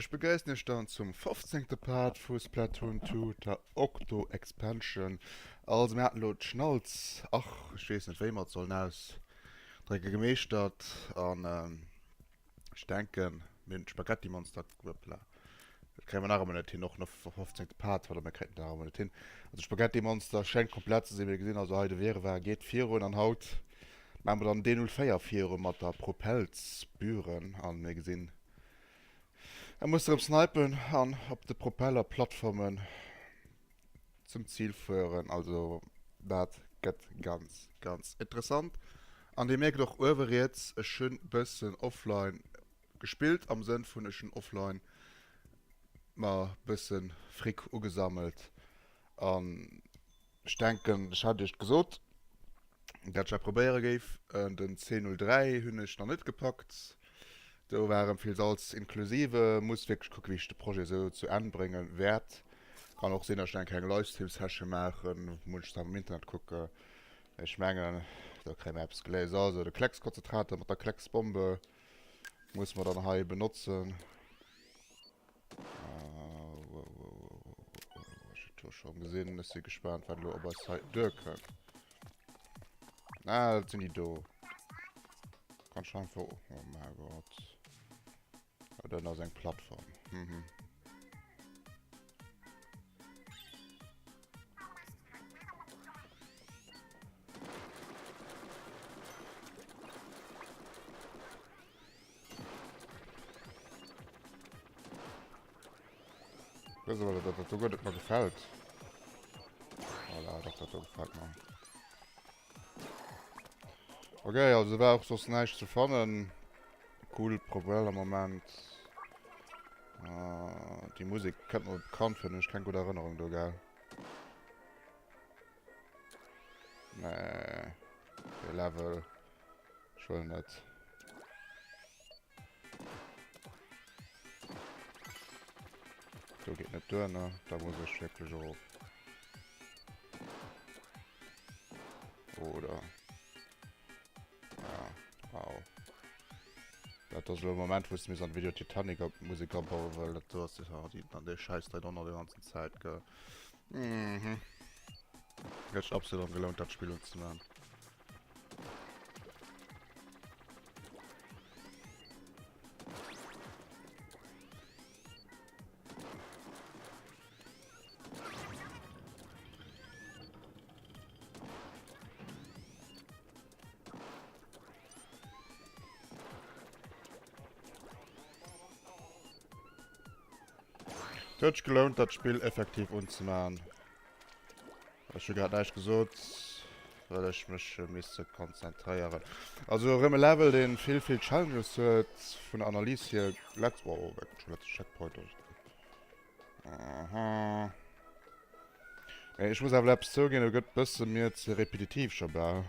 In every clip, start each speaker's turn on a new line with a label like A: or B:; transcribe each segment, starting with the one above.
A: Ech begréissen iech dann zum 15. Part vu Splatoon 2, der Octo Expansion. Also mir haten elo d'Schnalz, ach ech weess net wéi mer et sollen ausdrécken, gemeeschtert an ech denken mir hunn d'Spaghetti Monster, hoppla, dat kréie mer nach ëmmer net hin, och no 15. Part, oder mir kréien et nach ëmmer net hin. Also Spaghetti Monster schéngt komplett ze sinn, mir gesinn also hei de Wirrwarr geet virun an haut maache mer dann D04 viru mat der Propelzbüren an mir gesinn E muss erëm snipen an op de Propellerplattformen zum Zil fueren. Also dat gëtt ganz ganz interessant. An dir mierkt och uewe riets, ech hunn bëssen offline gespillt, am Sënn vun ech hunn offline mer bëssen Fric ugesammelt an ech denken ech hat iech et gesot, dat ech dat probéiere géif. Den C03 hunn ech nach net gepackt, do war erëm vill Salz inklusive. Muss wierklech kucke wéi ech de Projet esou zu Enn brénge wäert. Kann och sinn, datt ech eng kleng Livestream-Session maachen, muss ech dann am Internet kucke. Ech mengen do kréie mer eppes geléist. Also de Kleckskonzentrator mat der Klecksbombe muss mer dann hei benotzen. Schon gesinn, ech si gespaant, wat elo op eis hei duerkënnt. Ah, dat sinn déi do. Kann schon einfach... Oh mein Gott. Ja, dann ass eng Plattform. Mhm. Wëss awer, dat dat do guer net mer gefält. Voilà, dach, dat do gefält mer. Okay, also war och soss näischt ze fannen. Cool Propeller Moment. Uh, déi Musek kënnt mer bekannt vir, hunn ech keng gutt Erënnerung do, gell? Nee. De Level. Ech wëll net. Do geet net duer, ne? Da muss ech wierklech erof. Oder? Ja, au. Dat ass elo e Moment, wou s de mir an Video Titanic op Musek abaue wëll. Dat do ass déi, an dee Schäiss dréit och nach déi ganzen Zäit, gell? Mhm. Huet sech absolut gelount, dat Spill unzemaachen. Et huet sech gelount dat Spill effektiv unzemaachen. Ech hu grad näischt gesot, well ech mech misse konzentréieren. Also erëm e Level, deen vill, vill Challenges huet, vun der Analys hier. Letz, oh, schon letzte Checkpoint. Aha. Mee ech muss awer eppes zouginn, e gëtt bësse mir ze repetitiv scho bal.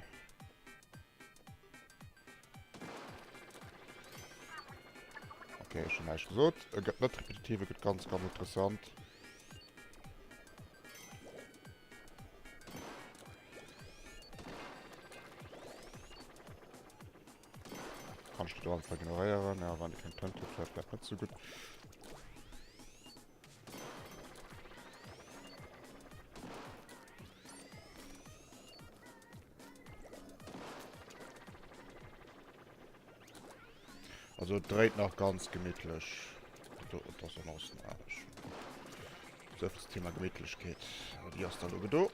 A: Okay, ech hunn näischt gesot. E gëtt net repetitiv, e gëtt ganz, ganz interessant. Kann ich do einfach ignoréieren? Ja, wann keng Tënt huet, wär vielleicht net so gutt. Also et dréit nach ganz gemittlech. Do, das ass nach So das Thema Gemittlechkeet. Aber déi ass da lo gedo.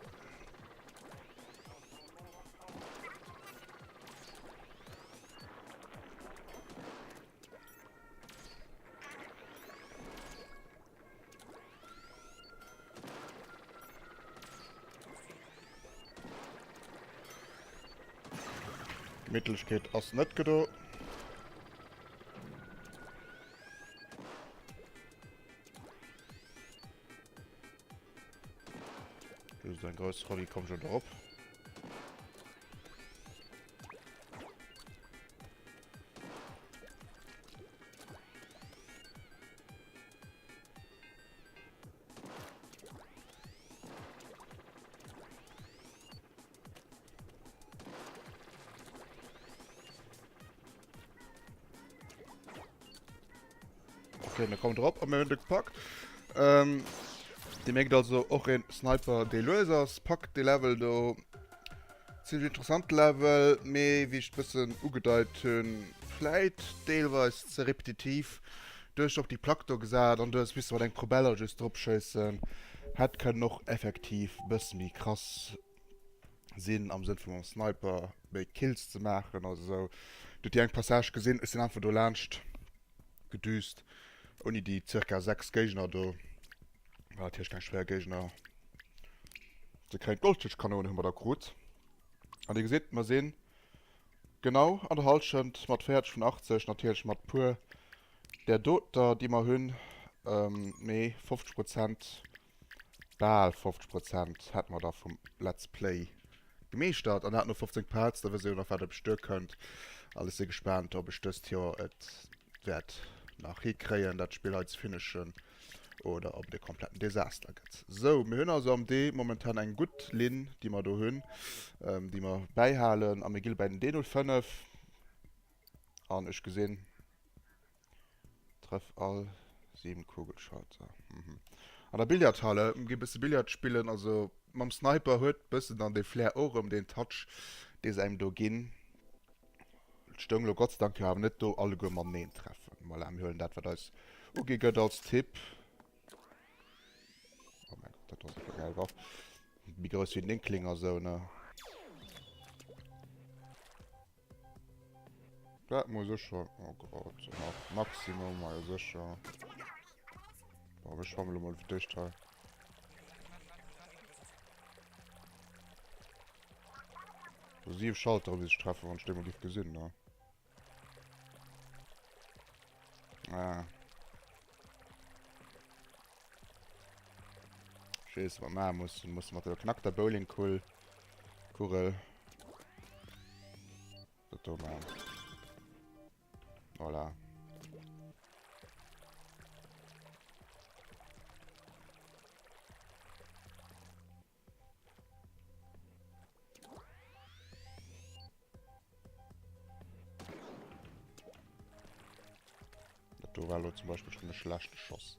A: Gemittlechkeet ass net gedo. Just eng grouss Rolli komm schon drop. Okay, mir kommen drop a mir hunn de gepackt. Ähm, Dir mierkt also och een Sniper dee lues ass, packt dee Level do. Zimmlech interessant Level, mee wéi ech bëssen ugedeit hunn, vläit deelweis ze repetitiv. Du hues och déi Plack do gesat an du hues misse mat engem Probeller just drop schéissen. Hätt kënnen och effektiv bësse méi krass sinn am Sënn vu mam Sniper méi Kills ze maachen oder esou. Du huet déi eng Passage gesinn, ech sinn einfach do laanscht gedüst ouni déi circa 6 Géigner do. War natierlech keng schwéier Géigner ze kréien. D'Goldfischkanone hu mer da krut. An dir gesitt, mer sinn genau an der Halschent mat 40 vun 80, natierlech mat puer där doter déi mer hunn, mee 50 Prozent Bal 50 Prozent hätte mer da vum Let's Play gemeeschtert. An dat no 15 Parts, da wësst dir jo nach wat op iech duerkënnt. An ech si gespaant ob ech dëst Joer et wäert nach hikréien dat Spill hei ze finishen oder ob et e kompletten Desaster gëtt. Sou, mir hunn also am D momentan eng gutt Linn déi mer do hunn, déi mer bäihalen a mir gi bäi den D05 an ech gesinn, Trëff all 7 Kugelschalter. Mhm. An der Billardhalle gi bësse Billard spillen, also mam Sniper huet bëssen dann de Flair och erëm deen Touch, dee se engem do ginn. Et stoung lo Gott sei Dank jo awer net do alleguer mateneen treffen. Voilà, mir huelen dat wat eis ugi gëtt als Tipp. Oh mein Gott, dat ass awer geil Waff. Méi grouss wéi den Inkling a sou, ne? Dat muss sécher. Oh Gott, nach Maximum, ma jo sécher. Bon, ech schwamme lo mol fir d'éischt hei. So sief Schaltere bis ech treffen, wann ech déi mol giff gesinn, ne? Ah. Ich weess, wat mer maache mussen. Musse mat der beknackter Bowlingkull Kugel dat do maachen. Voilà. Dat do war lo zum Beispill schon e schlechte Schoss.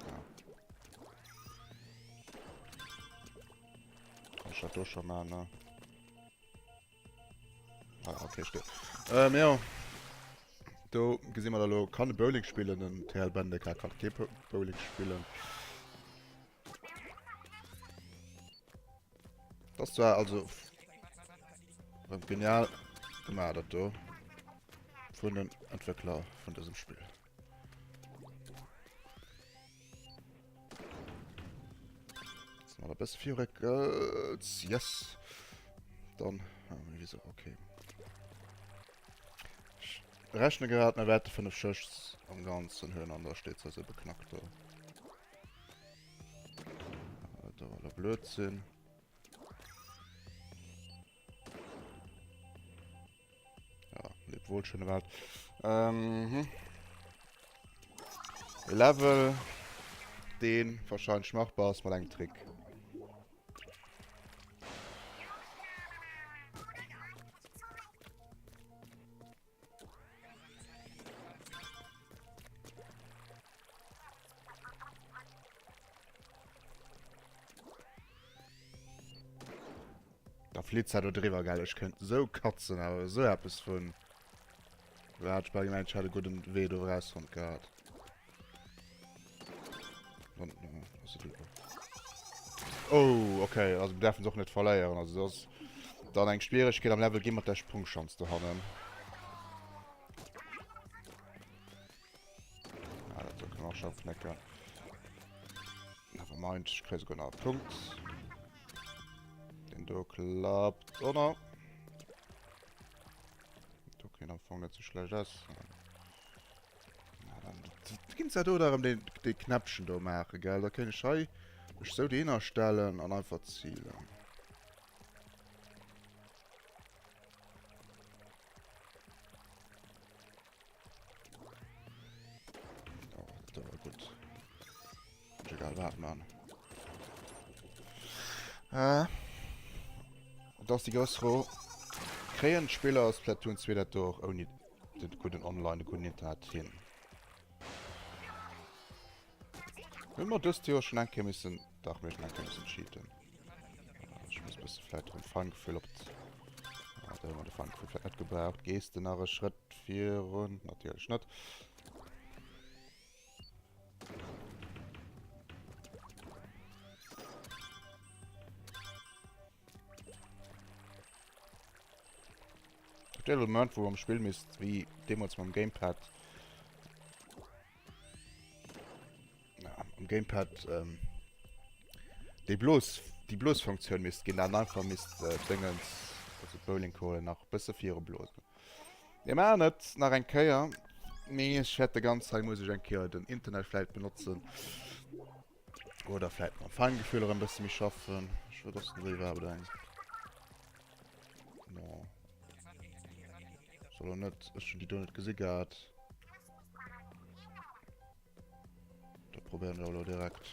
A: Ja. Kann ich dat do schon machen, ne? Ah, okay, steht. Ähm, ja. Do gesinn wir da lo, kann e Bowling spillen, den TL Bendeka kann kee Bowling spillen. Das war also genial gemacht, dat do. Vun den Entwickler vun dësem Spill. Jetzt mal e bësse virréckelt. Yes! Dann, ah, wieso, okay. Ich rechne gerade, mir wäerte 5 Schëss am Ganzen hunn an da steht se so beknackt do. Da war der Blödsinn. Ja, leb wohl, schöne Welt. Ähm, hm. Level, den wahrscheinlich machbar ist, mal engem Trick. Da flitt se do driwwer, gell? Ech kënnt sou katzen, awer sou eppes vun. Wat ech bal gemengt, ech hätt e gudden Wee do erausfonnt gehat. Oh, okay, also mir därfen se och net verléieren. Also das ass dann eng Schwieregkeet am Level gi mat der Sprungschanz dohannen. Ah, dat do kann och schon knecken. Never mind, ich krieg sogar noch einen Punkt. Den do klappt. Oh no. Do kann am Fong net so schlecht aus. Na, dann ginn se do darum den, den Knäppchen do machen, gell? Da kann ich hei mich so den erstellen an einfach zielen. Oh, dat war gutt. Egal wat man. Äh, dat ass déi grouss Fro. Kréien d'Spiller aus Splatoon 2 dat do och ouni... De gudden Online, de gudden Internet hin. Hu mer dëst Joer schon eng Kéier missen, dach, mir hu schon eng Kéier missen cheaten. Ech muss bësse vläit erëm Feingefühl op d', ah, da hu mer de Feingefühl vläit net gebraucht. Gees de nach e Schrëtt virun? Natierlech net. Dee Moment, wou am Spill misst, wéi deemools mam Gamepad, am Gamepad ähm, déi Blos, déi Blosfunktioun misst ginn, dann einfach misst äh, Dingens, also d'Bowlingkugel nach e bësse viru blosen. Mir maachen et nach eng Kéier, mee ech wäert de ganz hei muss ech eng Kéier den Internet vläit benotzen. Oder vläit mam Feingefühl erëm e bësse méi schaffen. Ech wëll, dass den do iwwerhaapt eng. No. Soll er net, ech hunn déi do net gesi gehat. Da probéieren wir elo direkt.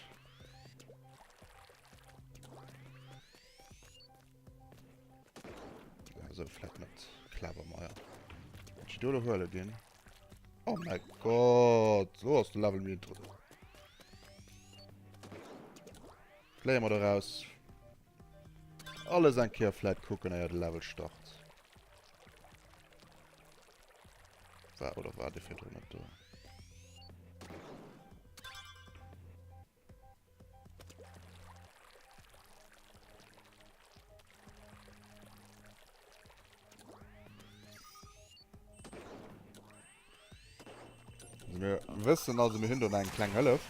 A: Also vielleicht net clever meier. Wenn ich do elo huele ginn. Oh mein Gott, so ass de Level mir drin. Léiere mer daraus. Alles eng Kéier vläit kucken éier de Level start. War oder war dee virdrun net do? Also mir wëssen also, mir hunn do nach eng kleng Hëllef.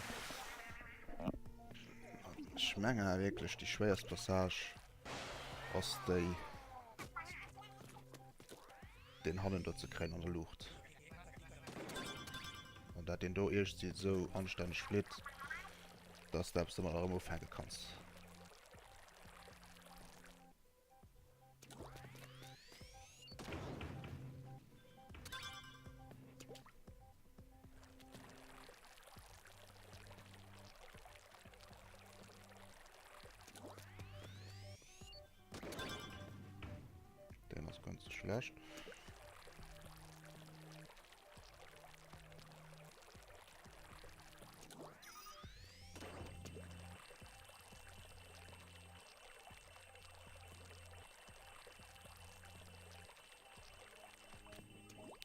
A: Ech mengen awer wierklech, déi schwéierst Passage ass déi, deen hannen do ze kréien an der Luucht. An dat deen do iergendwéi esou anstänneg flitt, dass de eppes domadder erëm ufänke kanns. Den ass ganz schlecht.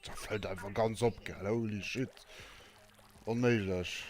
A: Da fällt einfach ganz op, gell? Holy shit. Onméiglech.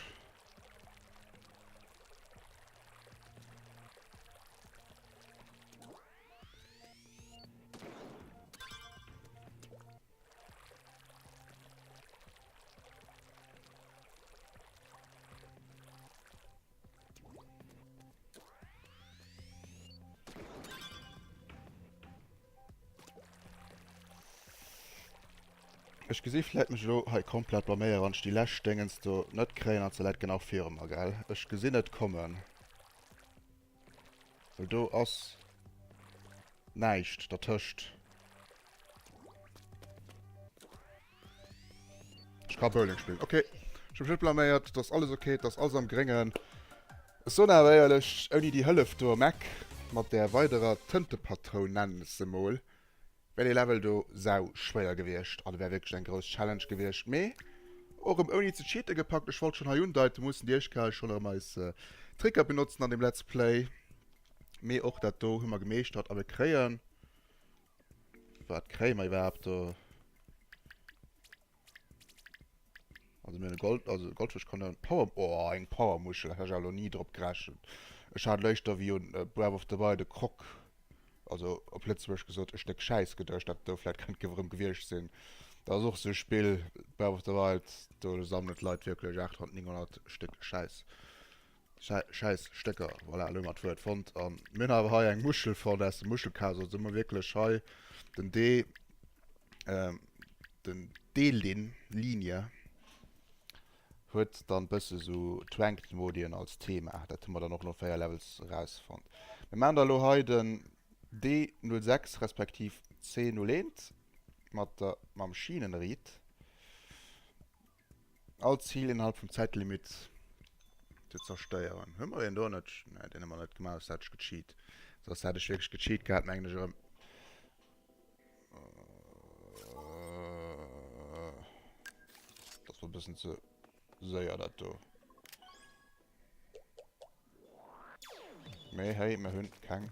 A: Ech gesi vläit mech elo hei komplett blaméieren, wann ech déi lescht Déngens do net kréien an se läit genau viru mer, gell? Ech gesinn et kommen. Well do ass näischt dertëscht. Ech ka Bowling spillen. Okay. Ech hu mech net blaméiert. Et ass alles okay. Et ass alles am Gréngen. Ech soen awer éierlech, ouni déi Hëllef do am Eck mat där weiderer Tëntepatroun, nennen ech se mol, wär dee Level do sau schwéier gewiescht an wär wierklech eng grouss Challenge gewiescht. Mee och erëm ouni ze cheaten gepackt. Ech wollt schonn hei undeiten, mussen déi éischt Kéier schonn erëm eis Tricker benotzen an deem Let's Play. Mee och dat do hu mer gemeeschtert a mir kréien, wat kréie mer iwwerhaapt do? Also mir hunn e Gold, also Goldfëschkanoun, Power, oh eng Powermuschel, hat ech awer lo ni drop gerechent. Ech hat léischter wéi un Breath of the Wild e Croc, also op Lëtzebuergesch gesot e Stéck Schäiss geduecht, dat do vläit kënnt erëm gewiescht sinn. Dat ass och sou e Spill, Breath of the Wild, do sammelen d'Leit wierklech 800, 900 Stéck Schäiss, Schäiss-Stécker, voilà, elo hu mer d'Wuert fonnt. A mir hunn awer hei eng Muschel fonnt aus dem Muschelkaas, also hu mer wierklech hei den D, Den D-Linn, Linie, huet dann bësse sou Twanked-Modien als Thema. Dat hu mer dann och no 4 Levels erausfonnt. Mir maachen da lo hei den D06 respektiv C01 mat der, mam Schienenried. All Zil innerhalb vum Zäitlimit ze zerstéieren. Hu mer deen do net? Nee, deen hu mer net gemaach, soss hätt ech gecheat. Soss hätt ech wierklech gecheat gehat, mengen ech erëm. Dat war e bëssen ze séier dat do. Mee hey, mir hunn keng.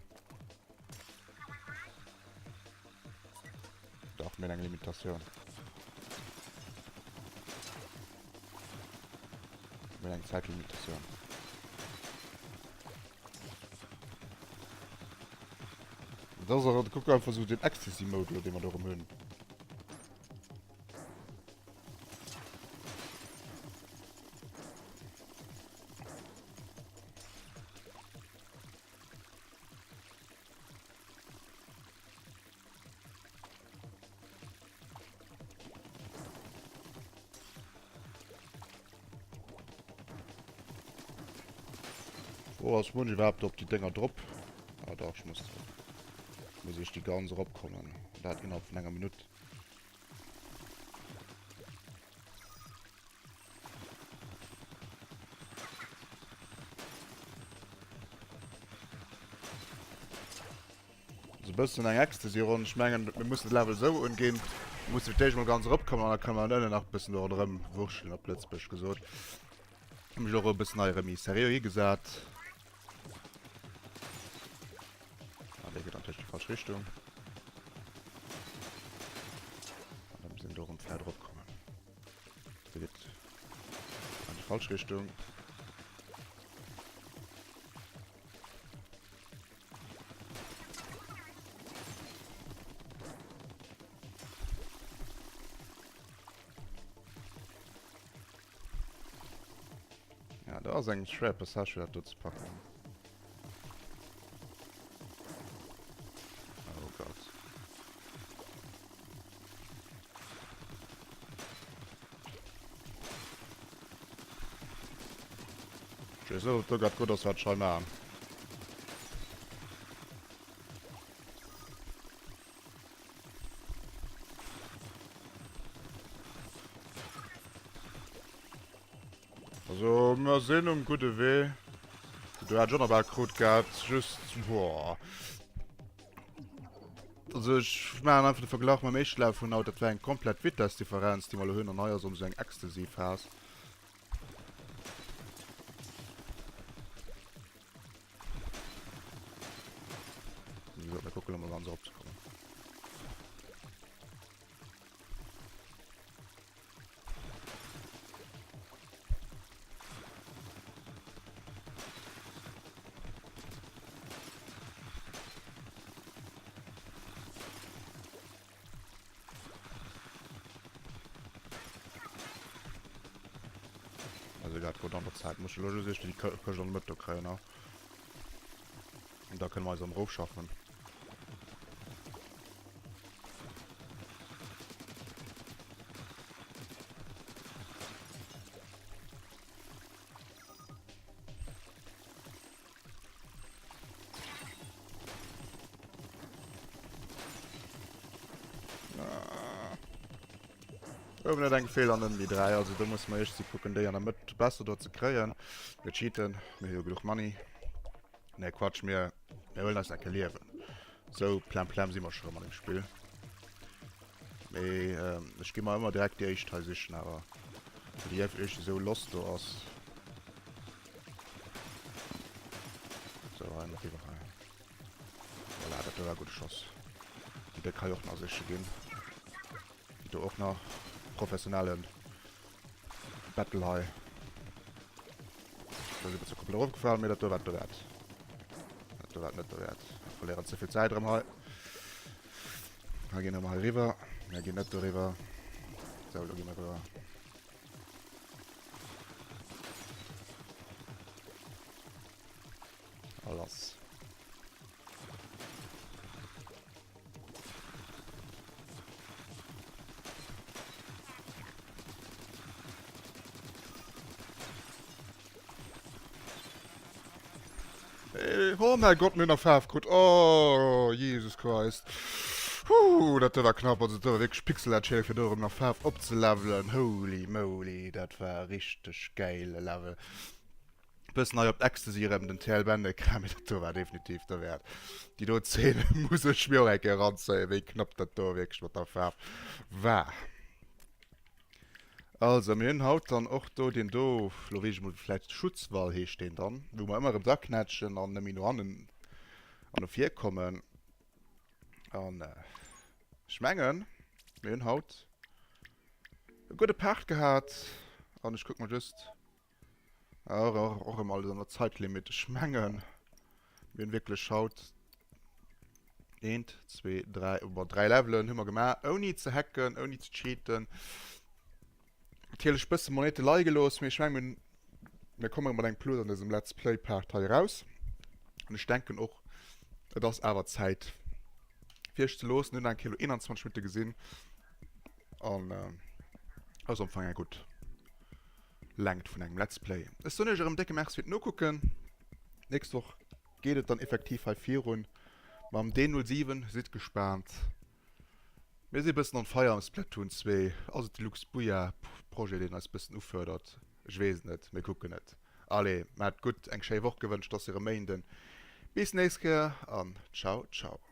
A: Dach, mir hunn eng Limitatioun. Mir hunn eng Zäitlimitatioun. Dat ass och, kuck einfach sou den Ecstasy-Mode lo, dee mer do erëm hunn. Wo ass Munch iwwerhaapt op déi Dénger drop? Ah dach, ech muss drop. Muss ech déi ganz eropkommen. Dat innerhalb vun enger Minutt. So bëssen eng Ecstasy-Ronn. Ech mengen, mir mussen de Level esou unginn. Mir musse fir d'éischt mol ganz eropkommen an da kënne mer ënnen nach e bëssen do ronderëm wurschelen, op Lëtzebuergesch gesot. Hu mech och e bëssen hei erëm méi seriö higesat. Ah, dee geet natierlech déi falsch Richtung. An da muss een do erëm vläit eropkommen. Dee geet an déi falsch Richtung. Ja, da ass eng schwéier Passage fir dat do ze packen. Oh Gott. Ech weess net, ob do grad gutt ass, wat ech hei maachen. Also, mir sinn um gudde Wee. Do hat ech och nach bal krut gehabt. Just, boah. Also ech maachen einfach de Verglach mam éischte Level vun haut. Dat war eng komplett Vitessdifferenz, déi mer elo hunn. An hei ass erëm esou eng Ecstasy-Phas. Wéi gesot, mir kucken elo mol ganz eropzekommen. Also dat gutt an der Zäit. Muss elo just déi Këscht an der Mëtt do kréien, ne? Und da kënne mer eis am Rof schaffen. Owen huet eng gefeelt an ëm déi 3, also do musse mer éischt si kucken déi an der Mëtt besser do ze kréien. Mir cheaten, mir hu jo genuch Money. Ne Quatsch, mir, mir huelen eis enke Liewen. Sou plem plem si mer scho rëm an dem Spill. Mee ähm, ech gi mer ëmmer direkt déi éischt hei sichen awer. Well déi éischt esou lost do ass. So, hei nach iwwer hei. Voilà, dat do war gudde Schoss. Déi déck hei och nach siche ginn. Déi do och nach professionellen Battle hei. Da si ze komplett erofgefallen, mee dat do war et derwäert. Dat do war et net derwäert. Mir verléieren ze vill Zäit erëm hei. Mir ginn erëm hei riwwer. Mir ginn net doriwwer. Sou, elo gi mer riwwer. A lass. Oh mäi Gott, mir hunn nach Faarf krut. Oh, Jesus Christ. Huh, dat war knapp. Also, dat war wierklech Pixelatschéier, fir do erëm nach Faarf opzelevelen. Holy moly, dat war richteg gäile Level. Bëssen hei op Ecstasy erëm den TL Bände kram, mee dat do war definitiv derwäert. Déi do Zeen muss ech mir och eng Kéier eranzéien, wéi knapp dat do wierklech mat der Faarf war. Also, mir hunn haut dann och do deen do, lo weess ech mol, vläicht Schutzwall heescht deen dann, wou mer ëmmer erëm draknätschen an net méi no hannen an no vir kommen. An ech mengen, mir hunn haut e gudde Part gehat. An ech kuck mol just, och, och, och erëm alles an der Zeitlimit. Ech mengen, mir hunn wierklech haut eent, zwee, dräi, bon, dräi Levelen hu mer gemaach, ouni ze hacken, ouni ze cheaten. Natierlech bësse Monete leie gelooss, mee ech mengen, mir komme mat engem Plus an dësem Let's Play Part hei eraus. An ech denken och, et ass awer Zäit fir iech ze loossen. Hunn eng Kéier elo 21 Minutte gesinn an ass am Fong eng gutt Längt vun engem Let's Play. Ech soen iech erëm décke Merci fir d'Nokucken. Nächst Woch geet et dann effektiv hei virun mam D07. Sidd gespaant. Mir si bëssen on fire am Splatoon 2. Ass et de Lux Booyah Projet deen eis bëssen ufuerdert? Ech weess et net, mir kucken et. Allez, maacht gutt, eng schéi Woch gewënscht, ass erëm Méinden. Bis nächst Kéier an ciao ciao.